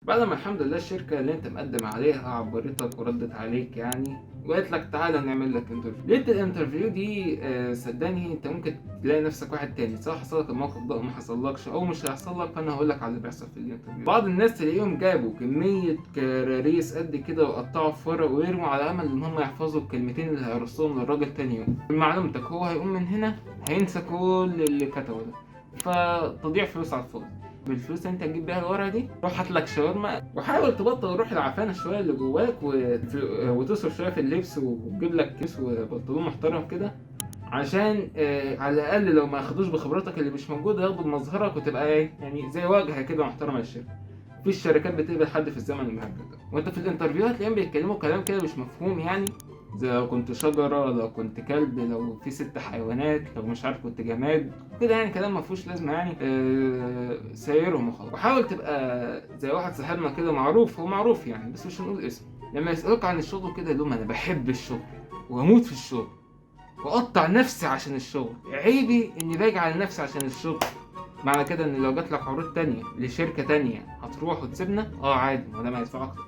بعد ما الحمد لله الشركة اللي انت مقدم عليها عبرتك وردت عليك يعني وقالت لك تعالى نعمل لك interview. ليلة ال interview دي صدقني انت ممكن تلاقي نفسك واحد تاني، سواء حصل لك الموقف ده او ما حصلكش او مش هيحصل لك. فانا هقول لك على اللي بيحصل في ال interview. بعض الناس تلاقيهم جابوا كمية كراريس قد كده وقطعوا في ورق ويرموا على امل ان هم يحفظوا الكلمتين اللي هيرصهم للراجل تاني يوم. معلومتك هو هيقوم من هنا هينسى كل اللي كتبه ده، فتضيع فلوس على الفاضي. بالفلوس اللي انت هتجيب بيها الورقة دي روح هات لك شاورما، وحاول تبطل الروح العفانه شوية اللي جواك وتصرف شوية في اللبس وتجيب لك كيس وبنطلون محترم كده، عشان على الاقل لو ما اخدوش بخبرتك اللي مش موجودة ياخدوا بمظهرك وتبقى ايه يعني زي واجهه كده محترمه للشركة. في الشركات بتقبل حد في الزمن المهبل ده. وانت في ال interview هتلاقيهم بيتكلموا كلام كده مش مفهوم، يعني زي لو كنت شجرة، لو كنت كلب، لو في 6 حيوانات، لو مش عارف كنت جماد كده، يعني كلام ما فيهوش لازمه يعني. سايرهم وخلاص. وحاول تبقى زي واحد صاحبنا كده معروف، هو معروف يعني بس مش هنقول اسمه. لما يسألوك عن الشغل كده يقول لهم انا بحب الشغل واموت في الشغل واقطع نفسي عشان الشغل، عيبي اني باجي على نفسي عشان الشغل. معنى كده ان لو جات لك عروض تانية لشركة تانية هتروح وتسيبنا؟ عادي، ما دام هيدفعوا اكتر.